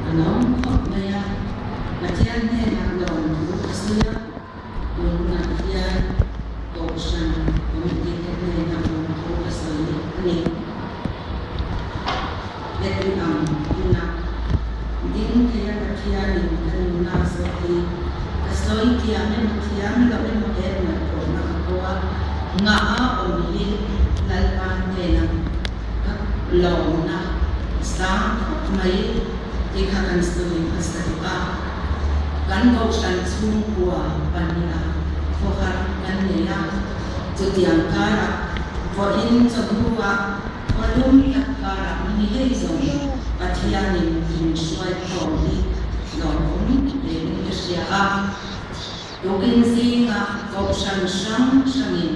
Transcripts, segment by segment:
Ka lawm khawp mai a, Pathian hnenah lawmthu ka sawi a, tun hunah hian Kohhran Committee te hnenah lawmthu ka sawi a ni. Heti ang huna ding theia Pathianin ka nunna zawk hi ka sawi thiam emaw thiam loh emaw he ngaihtuahna ka ko a, ngah a awm hi Lalpa hnenah ka lawmna sang khawp mai tih kha kan sawi hmasa duh a. Kan kohhran chhungkua pahniha khawhar kan nei a, chutiang karah vawiin chawhnuah khawlum tak karah mi hei zawng Pathianin min hruai khawm hi lawmawm hlein ka hria a. Tukin zingah kohhran hrang hrangin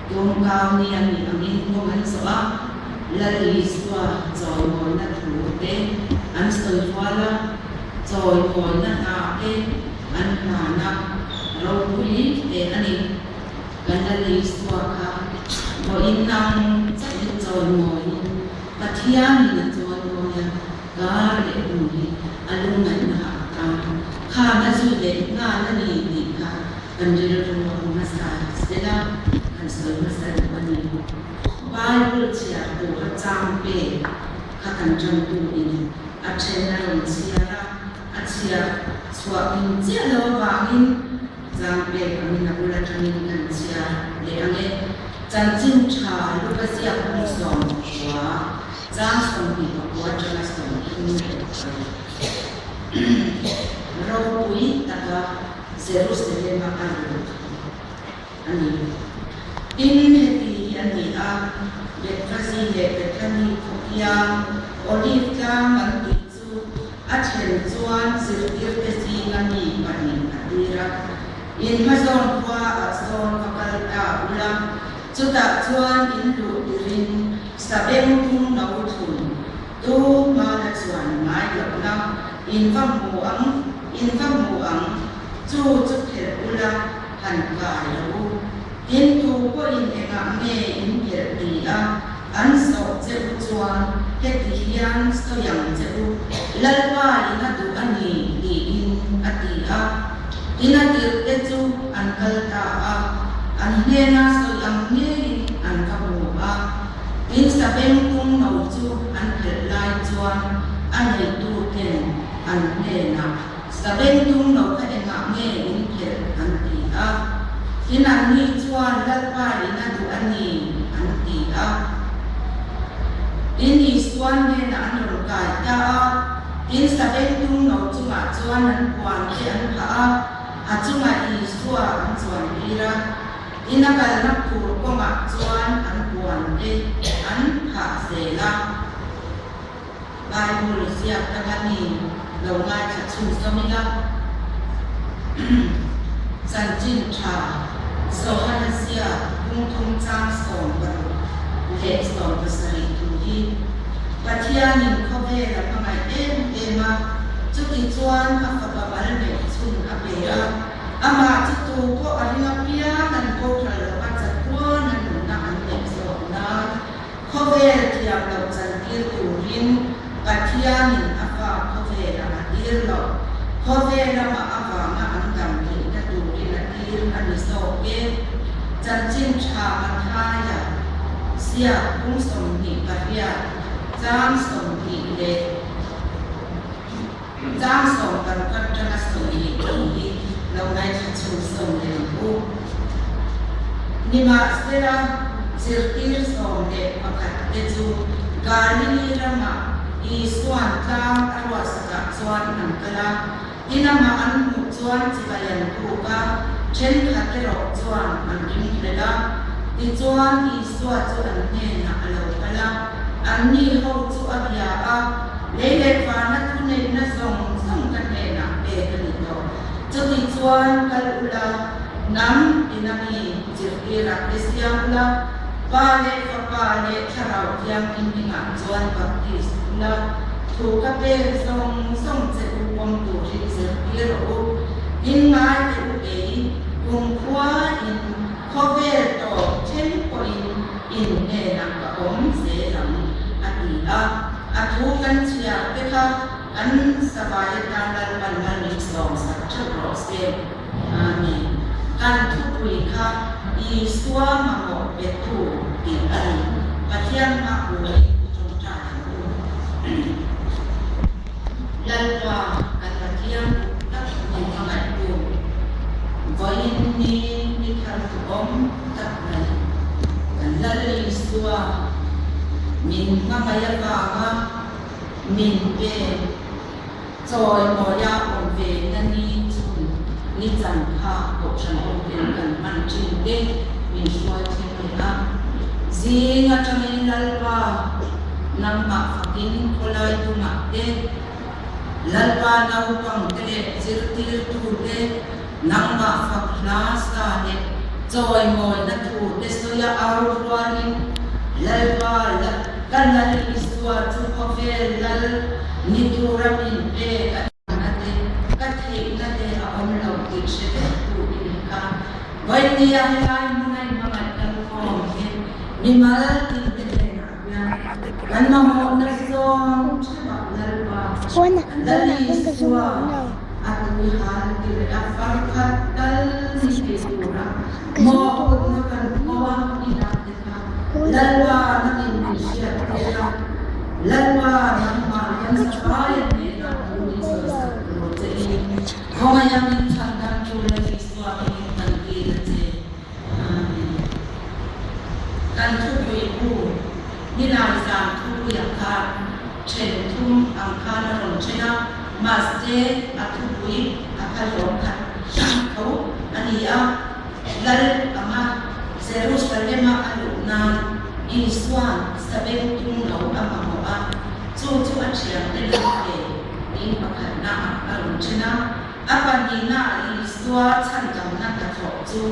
Tumkau ni a nih angin kawng an zawh a, Lal Isua chawimawina thu te an sawi rual a, chawimawina hna te an hlan a, ropui te a ni. Kan Lal Isua kha vawiin nang chauhin chawimawiin Pathianin a chawimawi a, kar leh hun hi a lungngaihna ah a tang. Khan a zui leh nghal a ni tih kha Kan rilru a awm hmasa sela kan sawi hmasa duh a ni. Bible chhiar tura chang pek kha kan tantu in a then a rawn chhiar a, a chhiar chhuah kim chiah lo avangin chang pek angin a bul atangin kan chhiar leh ang e. Chanchin tha luka ziak hung 10 chang 24 atanga 36. Ropui taka Jerusalem-a a lut a ni. Tin, heti hi a ni a, Bethfazi leh Bethani khawpia Olive tlang an tih chu a thlen chuan zirtirte zinga mi pahnih a tir a, In hmazawn khua ah sawn va kal ta ula, chutah chuan in luh tirin sabeng tung no thlun tu hmana chuan ngai lohna in va hmu ang. In va hmu ang, chu chu phelh ula han kai lo u. Tin, tu pawhin engah nge in phelh ti a an zawh che u chuan heti hian sawi ang che u, Lalpa in a duh a ni tiin a ti a. Tin, a tirhte chu an kal ta a, an hnena sawi ang ngeiin an va hmu a. Tin, sabengtung no chu an phelh lai chuan a neitu ten An hnenah, Sabengtung lo kha engah nge in phelh? an ti a. Tin anni chuan, Lalpa in a duh a ni, an ti a. Tin Isua hnenah an rawn kai ta a. Tin sabengtung no chungah chuan an puan te an phah a, a chungah Isua an chuantir a. Tin a kalna tur kawngah chuan an puan te an phah zel a. Bible ziak tanga mi lo ngaithla chhunzawm ila, Chanchin Tha Johana ziak kungthum chang 16 leh 17 thu hi Pathianin khawvel a hmangaih em em a, chuti chuan a fapa mal neih chhun a pe a, amah chu tu pawh a ring apiang an boral lova chatuan a nunna an neih zawk nan. Khawvel thiam loh chantir turin Pathianin a fa khawvelah a tir lo. Khawvel lamah avanga an dam theihna turin a tir a ni zawk e. Chanchin tha Mathaia ziak kung 28 chang 20 leh chang 16 atanga 20 thu hi lo ngaithla chhunzawm leh ang u. Nimahsela, zirtir 11 te chu Galili ramah Isua'n tlang a ruahsakah chuan an kal a, tin amah an hmuh chuan chibai an buk a, thenkhat erawh chuan an ringhlel a. Tichuan, Isua chu an hnenah a lo kal a, anni ho chu a bia a, Lei leh vana thuneihna zawng zawng ka hnenah pek a ni tawh. Chutichuan kal ula, nang ina mi zirtirah te siam ula, Pa leh Fapa leh Thlarau Thianghlim hmingah chuan baptist ula, thu ka pek zawng zawng che u pawm turin zirtir rawh u. In ngai te u kei, kumkhua in khawvel tawp then pawhin in hnenah ka awm zel ang, a ti a. A thu kan chhiar te kha kan savai atan Lalpan mal min sawm sak theuh rawh se. Amen. Kan thupui kha Isua mamawh petu tih a ni. Pathian hma ui tawngtai ang u. Lalpa kan Pathian tak min hmangaihtu, vawiin ni ni thar duhawm tak mai kan Lal Isua min hmangaih avanga min pek chawimawia awm ve na ni chhun ni chan kha kohhran ho ten kan hman thin te min hruai thleng leh a. Zing atangin Lalpa nangmah fakin khawlai tumah te, Lalpa naupang te leh zirtirtu te nangmah fak hla sa leh chawimawina thu te sawia au rualin Lalpa ka Lal Isua chu khawvel Lal ni tura min pek a na te, ka theihna te a awm lo tih hre vek tu i ni kha. Vawinia helai hmuna i hmangaih kal khawm hi mimal tih te hnenah hian kan mamawhna zawng theuhah Lalpa Lal Isua a tui hal ti leh a far khat tal ni thei tura mawhphurhna kan pawh a i lak te kha Lalpa nangin min hriat tir a, Lalpa nangmah kan safai a hnenah thu min sawisak tur che in khawngaih a min chhan dan tur Lal Isua hmingin kan dil a che. Amen. Kan thupui bu Nilai zan thupuia khan then thum ang khan a rawn then a, mahse a thupui a kha hlawm khat tho a ni a. Lal anga Jerusalem-a a luh nan Isua'n sabeng tung lo a mamawh a, chu chu a thiante lam ve in pakhatna ah a rawn then a. A pahnihna Isua chhandamna hnathawh chu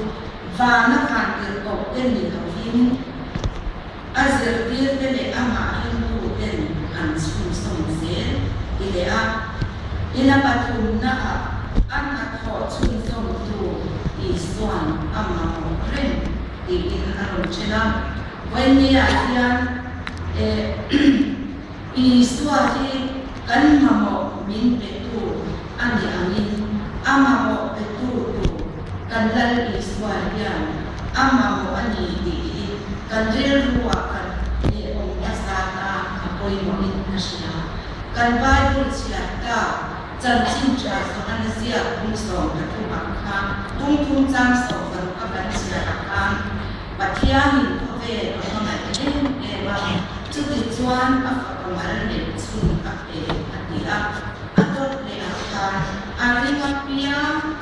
vana vantirhkohte ni lovin a zirtirte leh amah ringtuten an chhunzawm zel ti leh a, ina pathumnaah a hnathawh chhunzawmtu Isua'n a mamawh reng tiin a rawn then a. Vawinia hian Isua hi kan mamawh min petu a nih angin a mamawh petu tur kan Lal Isua hian a mamawh a ni tih hi kan rilruah kan leh awm hmasa tan a pawimawhin ka hria. Kan Bible chhiat ta chanchin tha Johana ziak kum 13 ah khan kum thum chang 16 a kan chhiat ah khan Pathianin khawvel a hmangaih em em a, chutichuan a fapa mal neih chhun a pe a ti a, a dawt leh ah khan a ring apiang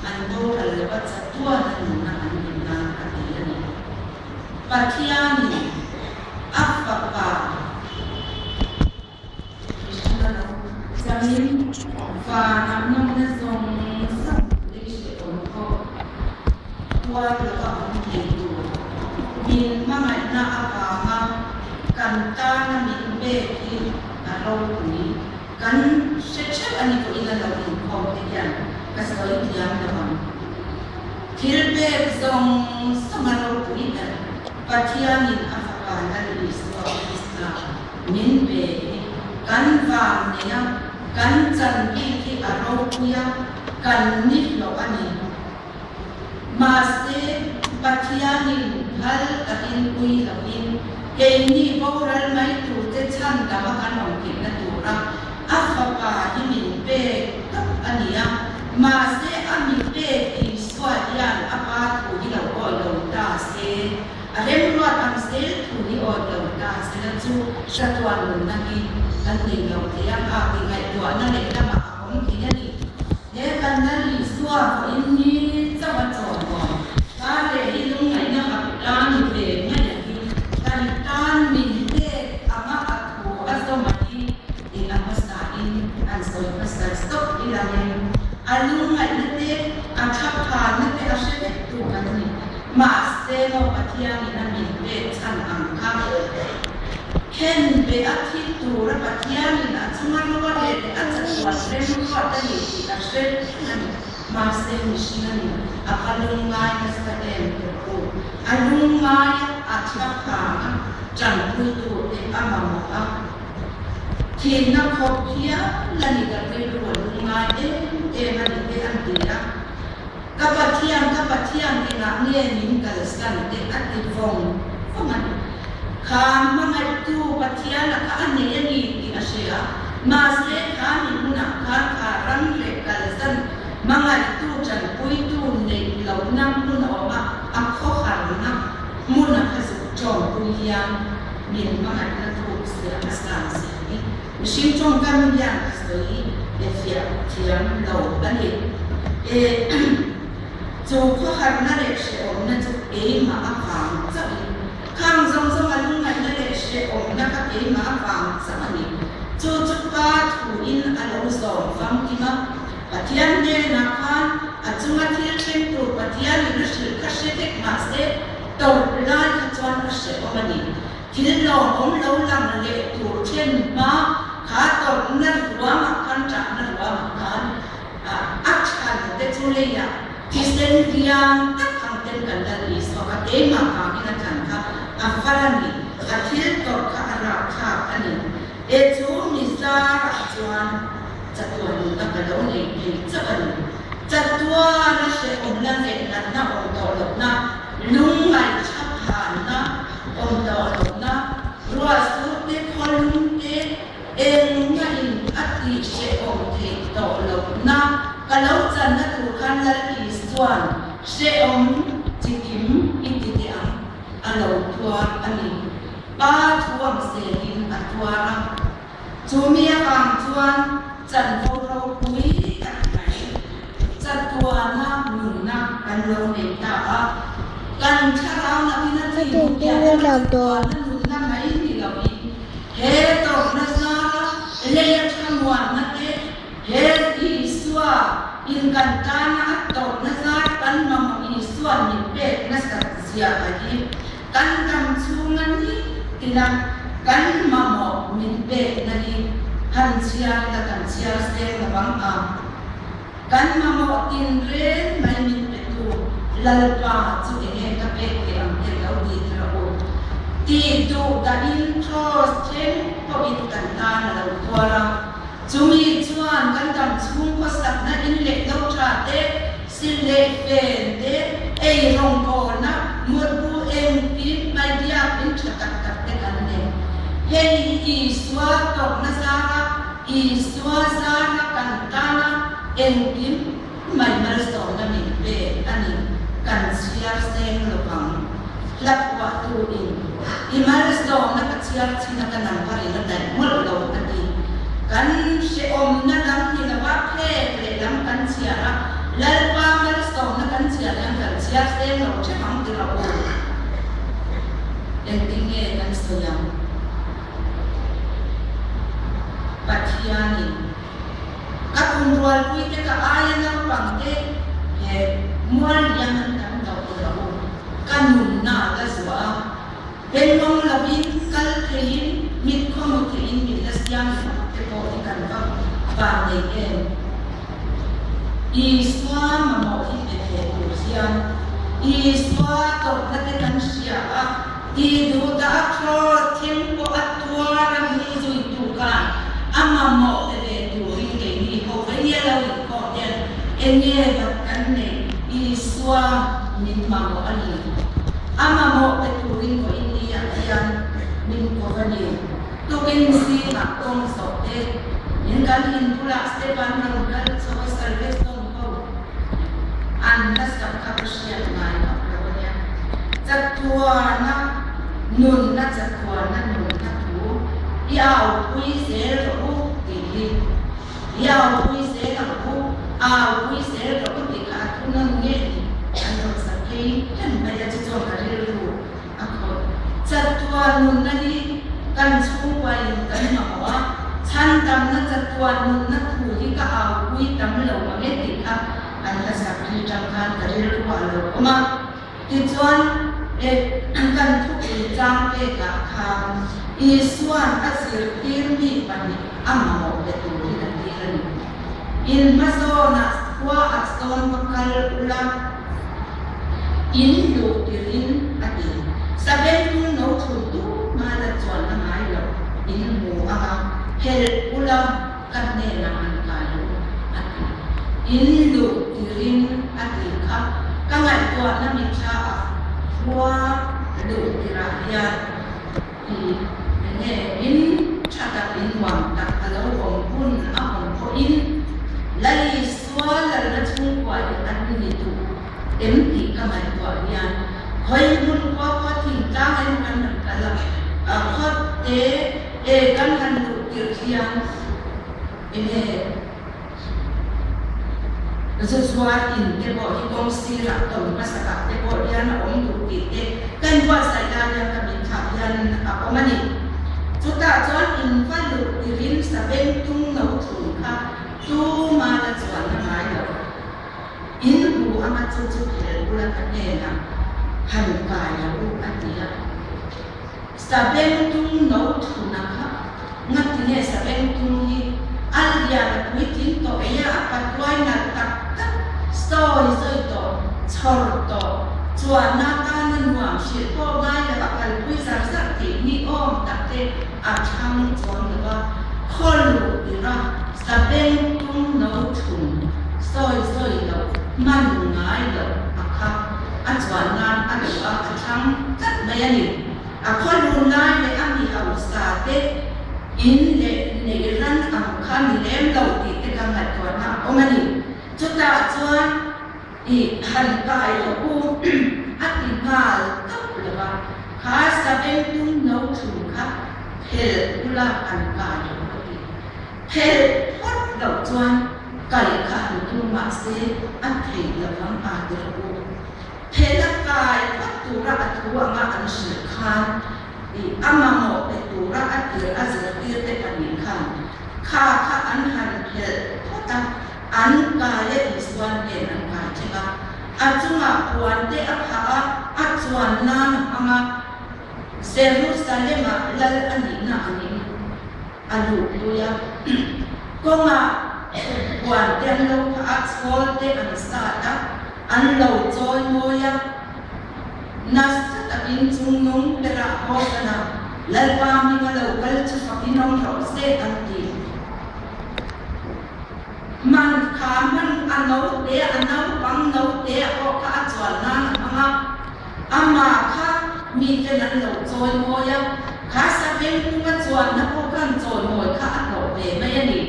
an boral lo a chatuan a nunna an neih nan a ti a ni. Pathianin a fapa Krishna lo changin vanah nawmna zawng zawng lei hrehawm pawh tuar lova awm thei tur min hmangaihna avanga kan tana min pek hi a ropui. Kan hre theuh a ni pawhin a lo inkhawm te hian ka sawi thiam lo ang. Thil pek zawng zawng a ropui ber Pathianin a Fapa Lal Isua Krista min pe hi kan vang nei a, kan chan bik hi a ropui a, kan ni hlawh a ni. Mahse, Pathianin phal takin ui loin keini boral mai turte chhan dama kan awm theihna tura a Fapa hi min pek tawp a ni a. Mahse, a mi pek Isua hian a Pa thu hi lo awi lo ta se, a remruat ang zel thu hi awi lo ta se la chu chatuan nunna hi kan nei lo thei ang a tih ngaihtuahna leh lamah a awm thei a ni. He kan Lal Isua pawhin ni chauh a chawn maw? Ka leh hi lungngaihna hap ta ni ve mai a hi kan tan min pek anga a thu a zawm a hi tih a hmasa in an sawi hmasa stop i langin a lungngaihna te a thlaphanna te a hre vek tu kan ni. Mahse maw Pathianin a min pek chhan ang kha khen be a thi tura Pathianin a chunga ro a leh leh a chatuan remruat a ni tih a hre reng a ni. Mahse mihring a ni, a va lungngai nasa em tawh u. A lungngai a, a thlaphang a, tanpuitu te a mamawh a. Thihna khawp hial a ni kan rilru a lungngai em em a ni te an ti a. Ka Pathian, ka Pathian engah nge min kalsan te a ti vawng vawng a ni. Kha hmangaihtu Pathian a kha a nei a ni tih a hria. Mahse kha mi hmunah khan kha ram leh kalsan hmangaihtu tanpuitu neih lohna hmun a awm a, a khawharna hmun a kha zuk tawngpui hian min hmangaihna thuk zia a san zia hi mihring tawngkam hian a sawi e fiah thiam lo a ni. E Chu khawharna leh hrehawmna chu keimah a vang chauhin, khang zawng zawng a lungngaihna leh hrehawmna kha keimah a vang chauh a ni. Chu chu Pa thuin a lo zawm famkim a, Pathian hnenah khan a chunga thil thleng tur Pathianin a hrilh kha hre vek mahse tawp lai kha chuan a hrehawm a ni. Thil lawmawm lo lang leh tur then hma kha tawpna ruamah khan ṭahna ruamah khan a chhan te chu leiah thisen lian tak ang ten kan lal Isua kha keimah vangin a thlan kha a far a ni, a thil tawrh kha a rapthlak a ni. E chu mi zarah chuan chatuan nunna ka lo nei thei chauh a ni. Chatuana hrehawmna leh natna awm tawh lohna, lungngaihthla phanna awm tawh lohna, ruahsur te, khawlum te, engmah in a tih hrehawm theih tawh lohna ka lo channa tur khan Lal Isua'n hrehawm chikim i ti teh ang a lo tuar a ni. Pa thuam zelin a tuar a, chu mi avang chuan chanvo ropui tak mai chatuana nunna kan lo nei ta a, kan thlarau nakin a thi hmuhpiahna chatuana nunna mai ni loin he tawrhna zara leia thlamuanna te, he Isua in kan tana a tawrhna zar kan mamawh Isua'n min pek nasat zia a hi. Kan dam chhunga ni tina kan mamawh min pekna hi han chhiar ila kan chhiar seng lo ang a. Kan mamawh tinreng mai min petu Lalpa chu enge ka pek ve ang te lo ti thar u. Tih duh dahin Cross thleng pawhin kan tan a lo tuar a. Chumi chuan kan dam chhung khawsakna in leh lo tha te Sil leh fen te, ei rawngbawlna, mutbu engkim mai biakin tha tak tak te kan nei. Hei hi Isua tawrhna zara, Isua zara kan tana engkim mai malsawmna min pek a ni, kan chhiar seng lo vang. Hla phuahtu in, I malsawmna ka chhiar chin a ka number in a daih mawlh lo a ti. Kan hrehawmna lam ni lova phek leh lam kan chhiar a, Lalpa malsawmna kan chhiar hian kan chhiar seng lo theuh ang ti rawh u. Engtin nge kan sawi ang? Pathianin ka kum rualpuite ka aia naupangte he mual liam an tam tawh ti rawh u. Ka nunna ka zuah a, Benmawng lovin, kal theiin, mit khawmu theiin min la siam hlauh te pawh hi kan va van nei em? Isua mamawh hi pe thei tur hian Isua tawrhna te kan hria a, ti duh dah a thlaw thleng pawh a tuar a hnu zuitu khan a mamawh pe ve turin keini ho vei a lo inkhawm hian enge vat kan neih Isua min mamawh a ni. A mamawh pe turin vawiin ni ah hian min ko va ni. Tukin zingah kawng zawh te in kan in bulah Stepan rawn kal chho a Salvation ho an la sak kha ka hriat ngai hauh lo a nia. Chatuana nunna chatuana nunna thu i aupui zel rawh u tih hi i aupui zel ang u, aupui zel rawh u tih kha a thu nawn nge ni an rawn sak phei reng mai a, chu chuan ka rilru a khawih. Chatuan nunna hi kan chhungkuain kan mamawh a, chhan tamna chatuan nunna thu hi ka aupui tam lo ang e tih kha an la sak ri tang khan ka rilru a lo awm a. Tichuan, kan thupui chang pekah khan Isua'n a zirtir mi pahnih a mamawh pe turin a tir a ni. In hmazawnah khua a sawn va kal ula, in luh tirin a ti. Sabengtung no thun tu hma la chuan a ngai lo, in hmu ang a. Phelh ula ka hnenah an kai u, a ti. In luh tirin a ti kha ka ngaihtuahna mitthla ah khua luh tirah hian i enge in tha tak in nuam tak a lo awm hun a awm pawhin Lalisua lalna chhungkua hi an ni duh em tih ka ngaihtuah hian khawi hmun khua khua thingtlang emaw kan han kal a, khaw te e kan han luh tirh hian enge zu zuar in te pawh hi kawng sirah tawn hmasakah te pawh hian a awm duh tih te kan buatsaih lai hian ka mitthlah hian a awm a ni. Chutah chuan in va luh tirin sabengtung no thun kha tuma la chuanna ngai lo. In bu anga chu chu phel bula ka hnenah han kai lo u a ti a. Sabengtung no thuna kha ngatinge sabengtung hi a lian a puitling tawh enge a patuai nalh tak tak sawi sawi tawh chhawr tawh chuanna tana nuam hrilh pawh ngai lo a kalpui zar zar tih ni awm tak te a thlang chuang lo va, khaw luh tirh a Sabengtung no thum sawi sawi loh hman ngai loh a kha a chuan nan a duh a, a thlang tlat mai a ni. A khaw lun lai leh a mi hausa te in leh neih ran ang kha ni lem lo tih te ka ngaihtuahna a awm a ni. Chutah chuan i han kai loh u a ti nghal tawp lo va, kha Sabengtung no thum kha phelh ula an kai loh a ti. Phelh phawt loh chuan kal kha han tum mah se a theih lo vang a ti rawh u. Phelh a kai phawt tura a thu anga an hrilh khan i a mamawh pe tura a tir a zirtir te khan kha kha an han phelh phawt a, an kai a Isua hnen an kai thleng a. A chungah puan te a phah a, a chuan nan a hmang a, Jerusalem-ah lal a nihna angin a luh pui a. Kawngah puan te an lo phah a, chhawl te an sat a, an lo chawi mawi a. Nasa takin chungnung berah Hosana, Lalpa hminga lo kal chu fakin awm rawh se an ti. Man kha hman a note a naupang note a pawh kha a chuan nan a hmang a. Amah kha miten an lo chawimawi a, kha Savengkunga chuanna pawh khan chawimawi kha a hlawh ve mai a ni.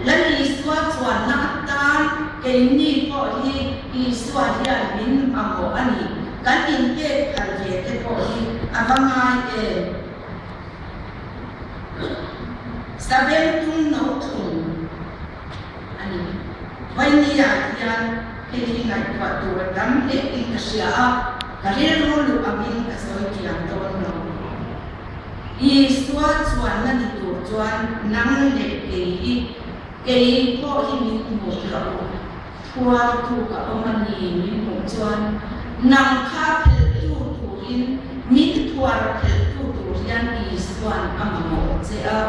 Lal Isua chuanna atan keini pawh hi Isua hian min mamawh a ni. Kan inpek phal ve te pawh hi a va ngai em? Savengtung no thung a ni. Vawinia hian hei hi ngaihtuah tur a tam hle in ka hria a, ka rilru luh angin ka sawi thiam dawn lo. Isua chuanna ni tur chuan nang leh kei hi kei pawh hi min hmu rawh u. Phuartu ka awm a ni min hmuh chuan nang kha phelhtu turin min phuar phelhtu tur hian Isua'n a mamawh che a.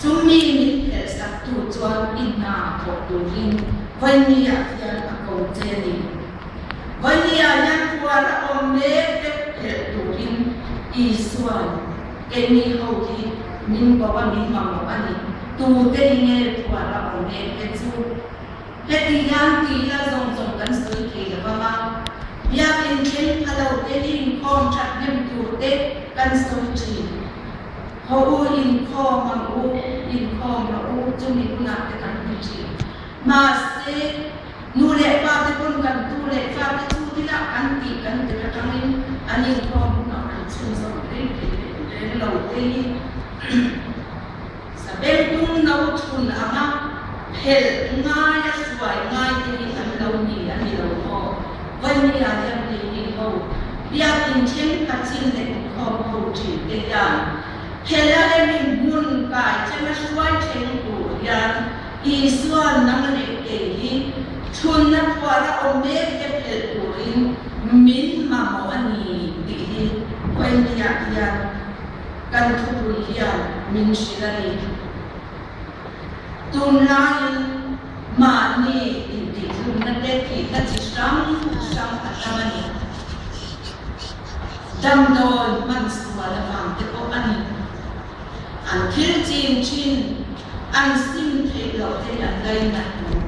Chumi min phelhsaktu chuan i hna thawk turin Vawiniah hian a ko che a ni. Vawiniah hian phuar a awm mek vek phelh turin Isua'n keini ho hi min ko a min mamawh a ni. Tute hi nge phuar a awm mek te chu? Heti hian tih la zawng zawng kan sawi thei lo vang a, biakin thleng pha lo te hi inkhawm that hnem tur te kan sawi thin. Haw u inkhawm ang u, inkhawm rawh u, chumi hunah te kan ti thin. Mahse, nu leh pa te pawn kan tu leh fa te chu thila an tih kan tir atangin an inkhawm hunah an chhunzawm reng thei reng lo te hi. Sabengtung no thun anga phelh ngaia hruai ngai te hi an lo ni a ni lo maw? Vawimia hian keini ho biakin thenkhat chin leh inkhawm ho thin te hian phelh a remin hmun kai thlenga hruai thleng tur hian Isua nang leh kei hi thunna phuara awm mek te phelh turin min mamawh a ni tih hi Vawimia hian Kan thupui hian min hrilh a ni. Tunlaiin mahni intihhlumna te thihna chi hrang hrang a tam a ni. Damdawi hman sual avang te pawh a ni. An thil chin thin an sim theih loh te hi an lainat tur.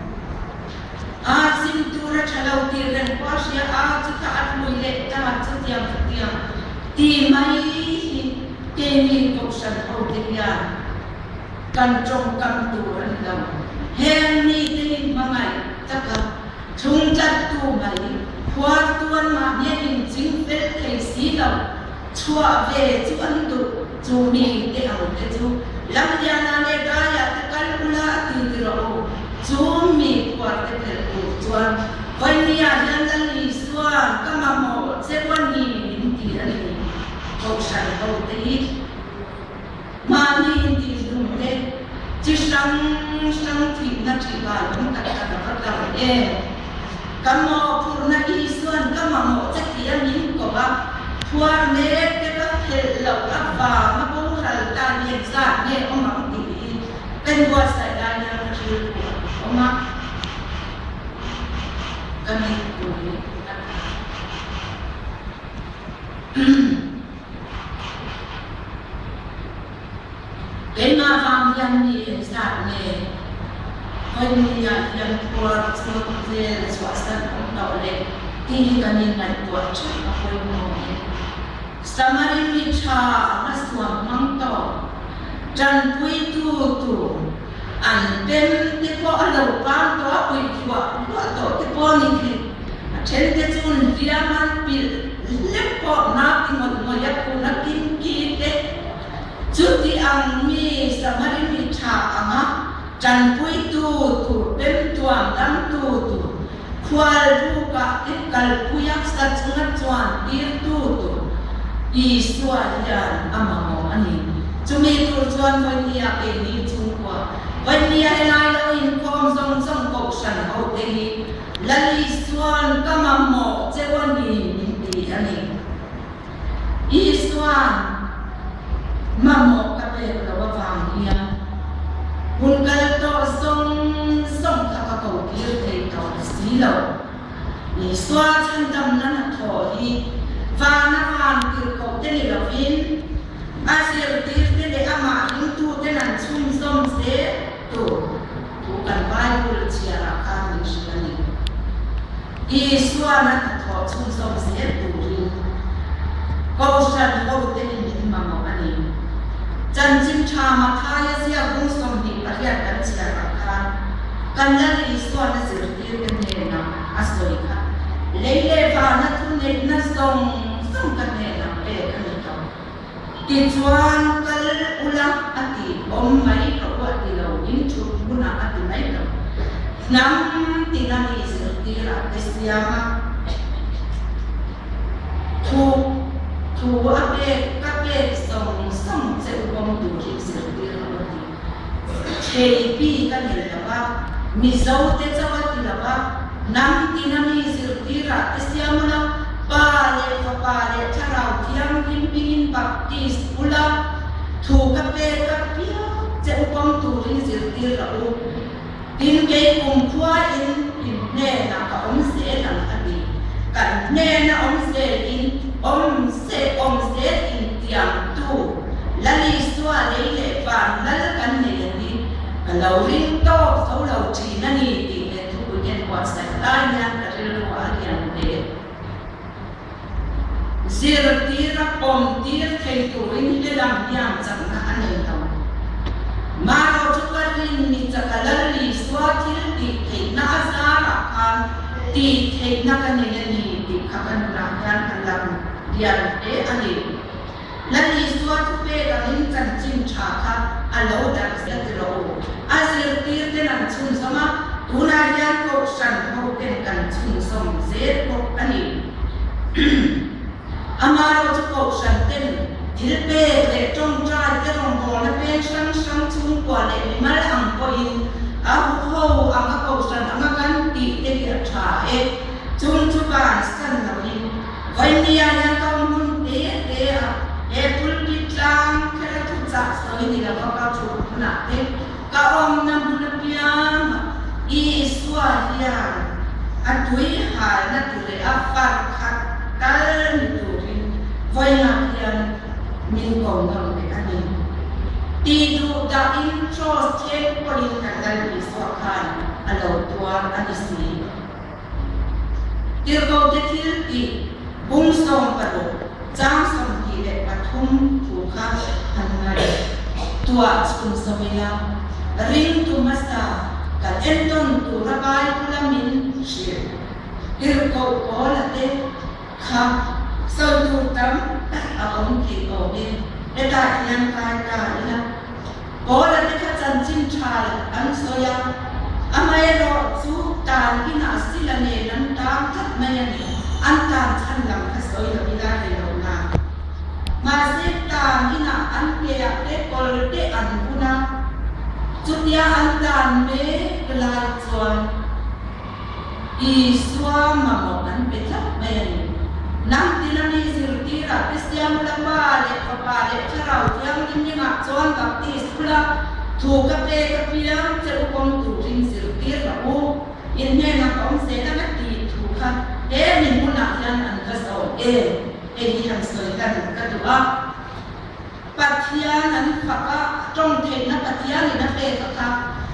A sim tur a tha lo tih reng pawh a hria a, chutah a hlui leh ta chutiang chutiang ti mai hi keini kohhran ho te hian kan tawngkam tur a ni lo. Heng mite hi hmangaih taka thlung tlattu mai khuartu an mahni a inching fel thei si lo. Chhuah ve chu an duh, chu mi te ang te chu Lamliana leh Daia te kal ula a ti ti rawh u. Chu mi khuar te phelh tur chuan Vainia hian Lal Isua ka mamawh che u a ni min ti a ni. Kohhran ho te hi mahni intihhlum te chi hrang hrang thihna ṭihbai awm tak tak a va tam em? Ka mawhphurhna Isua'n ka mamawh che tih a min ko a, phuar mek te ka phelh loh avanga boral ta hi engzat nge awm ang tih hi ka inbuatsaih lai hian ka rilru a awm a, ka mittui a tla. Keimah vang hian mi engzat nge Vawinia hian phuar chunga khawvel chhuahsan awm tawh le tih hi kan inngaihtuah ṭheuh a pawimawh e. Samari mi ṭha anga suam hmang tawh ṭanpuitu tur an pem te pawh a lo pang tawh a, puih hluah hluah tawh te pawh a ni thei. A then te chu hliam an pilh hlek pawh nau ti ngawih ngawih a phun a kim ki te. Chuti ang mi Samari mi tha anga tanpuitu tur pemtuam damtu tur khual bukah te kalpuia sa chunga chuan tirtu tur Isua hian a mamawh a ni. Chumi tur chuan Vawihnia keini chhungkua, Vawihnia helai lo inkhawm zawng zawng kohhran ho te hi Lal Isua'n ka mamawh cheu a ni min ti a ni. Isua'n mamawh ka pek loh avang hian hun kal tawh zawng zawng kha ka ko tir thei tawh si lo. Isua chhandamna hnathawh hi vana van tirhkoh te ni lovin a zirtirte leh amah ringtuten an chhunzawm zel tur thu kan Bible chhiarah khan min hrilh a ni. Isua'n a hnathawh chhunzawm zel turin Kohhran hote hi min mamawh a ni. Chanchin tha Mathaia ziak bung 28 kan chhiarah khan kan Lal Isua'n a zirtirte hnenah a sawi kha, Lei leh vana thuneihna zawng zawng ka hnenah pek a ni tawh. Tichuan kal ula a ti awm mai ka u a ti lo, in thut hunah a ti mai lo. Hnam tina mi zirtirah te siam a, thu thu a pek ka pek zawng zawng che u awm tur hi zirtir lo a ti. Thei pi ka nei lo va, Mizo te chauh a ti lo va, hnam tina mi zirtirah te siam ula, Pa leh Fapa leh Thlarau Thianghlim hmingin baptist ula, thu ka pek a piang che u pawm turin zirtir rawh u. Tin, kei kumkhua in in hnenah ka awm zel ang a ti. Kan hnena awm zel in awm se awm zel in tiamtu Lal Isua lei leh van lal kan nei a ni. Ka lo ring tawk tho lo thin a ni tih leh thupui en buatsaih lai hian ka rilru a lian hle. Zirtir a pawmtir thei turin helam hian chakna a nei lo. Maro chu ka rin ni chaka Lal Isua thil tih theihna a zarah khan tih theihna ka nei a ni tih kha ka nunah hian a lang lian hle a ni. Lal Isua thupek angin chanchin tha kha a lo darh zel ti rawh u. A zirtirten an chhunzawm a, tunah hian kohhran hoten kan chhunzawm zel bawk a ni. Amaherawhchu chu kohhran ten thil pek leh tawngtai te rawngbawlna peng hrang hrang chhungkua leh mimal ang pawhin a huho anga kohhran anga kan tih te hi a tha e. Chung chu bansan loin Vainia hian ka awm hun te te a, he pulpit tlang kher a thu chah sawi ni lova ka thut hunah te ka awmna hmun apiang a Isua hian a tui halna tur leh a far khat tal ni turin vawiinah hian min ko nawn leh a ni. Tih duh dahin Kraws thleng pawhin kan Lal Isua khan a lo tuar a ni si. Tirhkohte thil tih bung 16 chang 23 thu kha han ngaih tuah chhun zawm ila, ringtu hmasa kan entawn tura Bible-a min hrilh tirhkoh Paula te kha sawi tur tam tak a awm tih awmin hetah hian kai ta ila. Paula te kha chanchin tha an sawi a, amaherawh chu tan inah sila nen an tang tlat mai a ni. An tan chhan lam kha sawi lo ila rei lo na. Mahse tan inah an keah te kawl te an bun a, chutia an tan mek lai chuan Isua mamawh an pe tlat mai a ni. Nang tina mi zirtirah Kristian ula Pa leh Fapa leh Thlarau Thianghlim ringah chuan baptist ula thu ka pek apiang che u kawng turin zirtir rawh u. In hnenah ka awm zel ang a tih thu kha he mi hmunah hian an va zawm em? Hei hi han sawi hlan ka duh a. Pathian an fak a, tawng theihna Pathianin a pek a kha,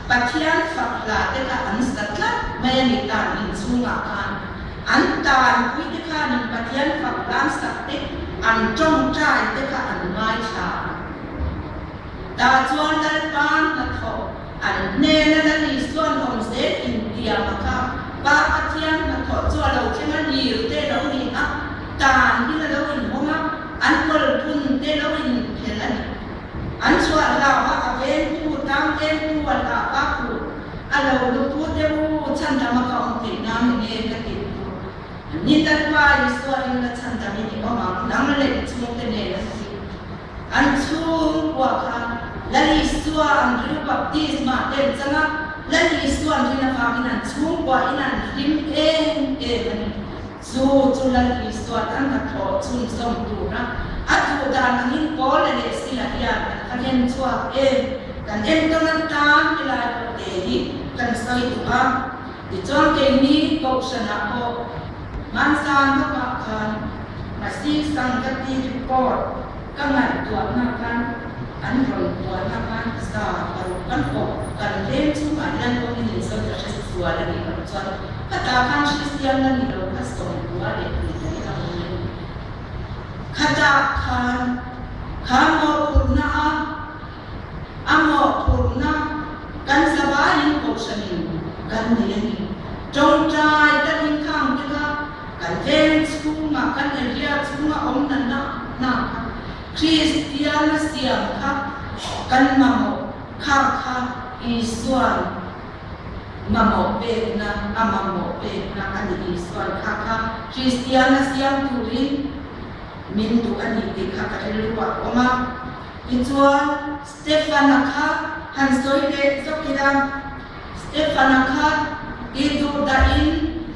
Pathian fak hla te kha an sa tlat mai a ni tan inchhungah khan. An tanpui te khanin Pathian fak hlan sak te, an tawngtai te kha an ngaithla a. Tah chuan Lalpa hnathawh an hnena Lal Isuan awm zel intiam a kha, Pa Pathian hnathawh chu a lo thleng a, lir te lo ni a, tan hi a lo inhawng a, An kawlphun te lo in phelh a ni. An chhuah hlau a, a vengtu, tang vengtu a hlah a ku a lo lutu te u chhandam a ka awm theih nan enge ka tih tu. Ni Lalpa Isua ring la chhandam in i awm ang, nang leh i chhungte nen a ti. An chhungkua kha Lal Isua an ring baptisma ten chang a, Lal Isua an rin avangin an chhungkua in an hlim em em a ni. Chu chu Lal Isua tan hnathawh chhunzawm tura a duh dan angin Paula leh Sila hian an va hlen chhuak em? Kan entawn atan helai pawh te hi kan sawi duh a. Tichuan keini Kohhranah pawh hmansan lawkah khan Masi Sangati report ka ngaihtuahna khan an rawn puanna khan 600 kan awp kan veng chungah hian awmin in sawi ka hre sual a nih loh chuan khatah khan Kristian la ni lo kha sawmkua leh tih daih a awm a ni. Khatah khan kha mawhphurhna a a mawhphurhna kan zavaiin kohhranin kan nei a ni. Tawngtai kan inkhang te kha kan veng chhungah kan area chhunga awm nana hna kha Kristiana siam kha kan mamawh kha kha Isuan mamawh pekna a mamawh pekna a ni. Isuan kha kha Kristiana siam turin min duh a ni tih kha ka rilru ah a awm a. Tichuan Stefana kha han sawi leh zawk ila, Stefana kha tih duh dahin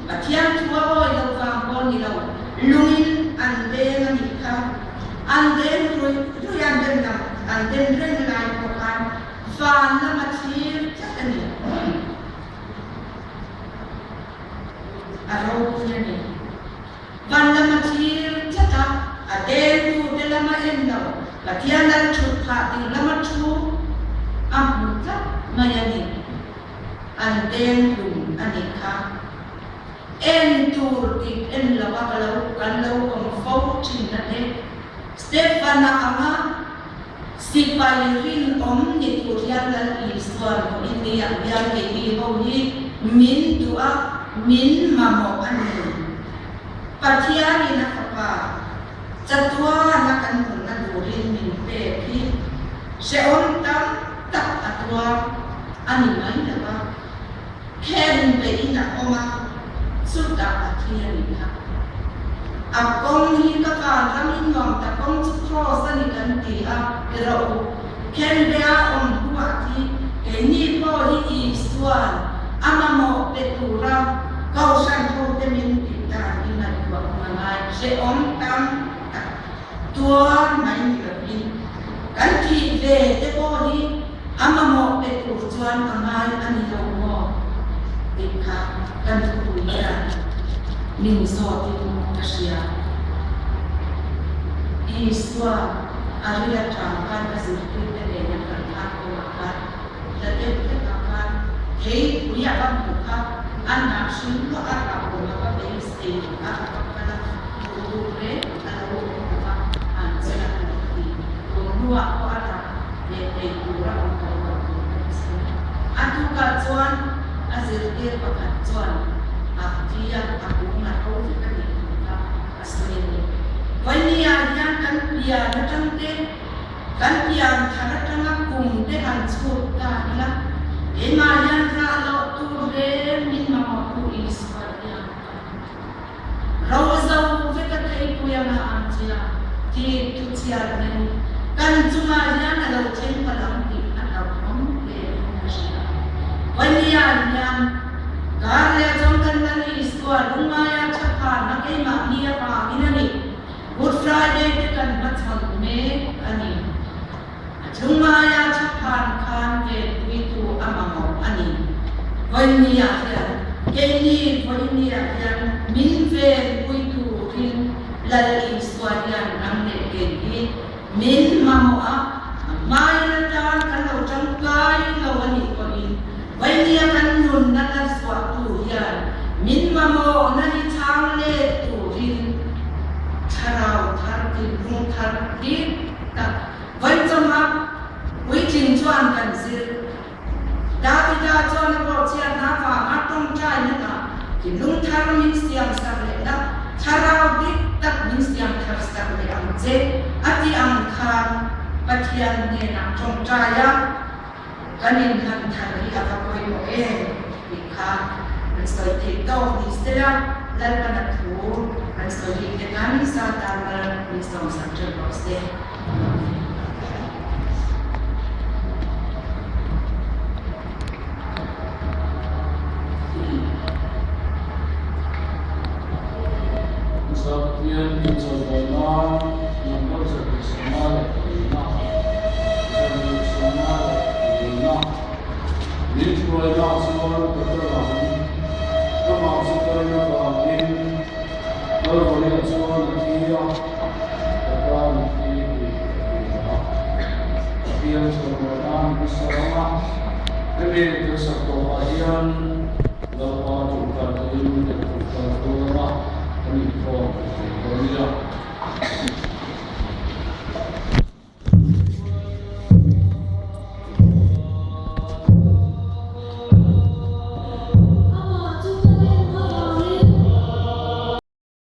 Pathian thu a awi lo vang pawh ni lo, lungin an deng a nih kha. An deng ruih ruih a, den lam an den reng lai pawh khan van lama thlir tlat a ni. A ropui a ni. Van lama thlir tlat a, a dengtute lama en lo, Pathian lal thut phah ding lama thu a hmu tlat mai a ni. An deng hlum a nih kha. En tur dik en lo a ka lo kan lo awm fo thin a te. Stefana anga sipai rinawm ni tur hian Lal Isuan pawhin ni ah hian keini ho hi min duh a, min mamawh a ni. Pathianin a Fapa chatuana kan nunna turin min pek hi hrehawm tam tak a tuar a ni mai lo a, khen behin a awm a, chutah a thi a ni kha. A kawng hi ka van ram in nuam ta kawng chu cross a ni kan ti a, ti rawh u. Khen bea awm hnuah thi keini pawh hi Isuan a mamawh pe tura Kohhran hote min tih dan hi ngaihtuah hma ngai hrehawm tam tak tuar mai ni lovin kan thih ve te pawh hi a mamawh pe tur chuan a ngai a ni lo maw tih kha kan thupui hian min zawtin ka hria. Isua a ri atang khan a zirtirte nen a kal. la deuh hlekah khan theipui a va hmuh kha a hnah hring hluah a rah awm a va beisei a va kal a, hmuh tur reng a lo awm lo va, an chhiat lo ti. Tun hnuah pawh a rah leh thei tur a awm tawh lo tur ka ti sawi. A tukah chuan a zirtir pakhat chuan a ti a, a kung a ro vek a nih thu kha a sawi a ni. Vawinia hian kan pian atang te, kan pian thar atanga kum te han chhut ta ila, keimah hian rah loh tur reng min mamawh tu Isua hian ka hmu thin. Ro zo vek a theipui anga ang che a, tih thu chhiar hmel kan chungah hian a lo thleng palh ang tih a hlauhawm hle in ka hria. Vawinia hian kar leh chuan kan Lal Isua lungngaia tha pharna keimahni avangin a ni. Good Friday te kan hmachhawn mek a ni. A chungaia tha phan khan venpuitu a mamawh a ni. Vawinia hian, keini vawinia hian min venpuitu rin Lal Isua hian nang leh kei hi min mamawh a, a hmain atan kan lo tangkai lo a nih pawhin vawinia kan nunna la zuahtu hian min mamawhna hi chhang let turin thlarau thar thinlung thar dik tak Vawichawma puitling chuan kan zir. Davida chuan a bawhchhiatna avanga tawngtai natah thinlung thar min siam sak leh la, thlarau dik tak min siam thar sak leh ang che a ti ang khan Pathian hnenah tawngtai a, kan inhlan thar hi a va pawimawh em tih kha kan sawi theih tawk ni sela, Lalpana thu kan sawi bik te khan Satan mal min sawmsak ṭeuh rawh se. Pathian inchawlhbawi nan number 125 125 min hruaina chuan ka kal ang. Amah chu ka rin avangin Kalvariah chuan a thi a. Ka tan a thi tih ka hria a. Pathian chawlhbawi nan min sawm a, hemi thil sak tawpah hian Lalpa tawngtai pawhin kan tawngtai dawn a, kan inkhawm thei dawn nia.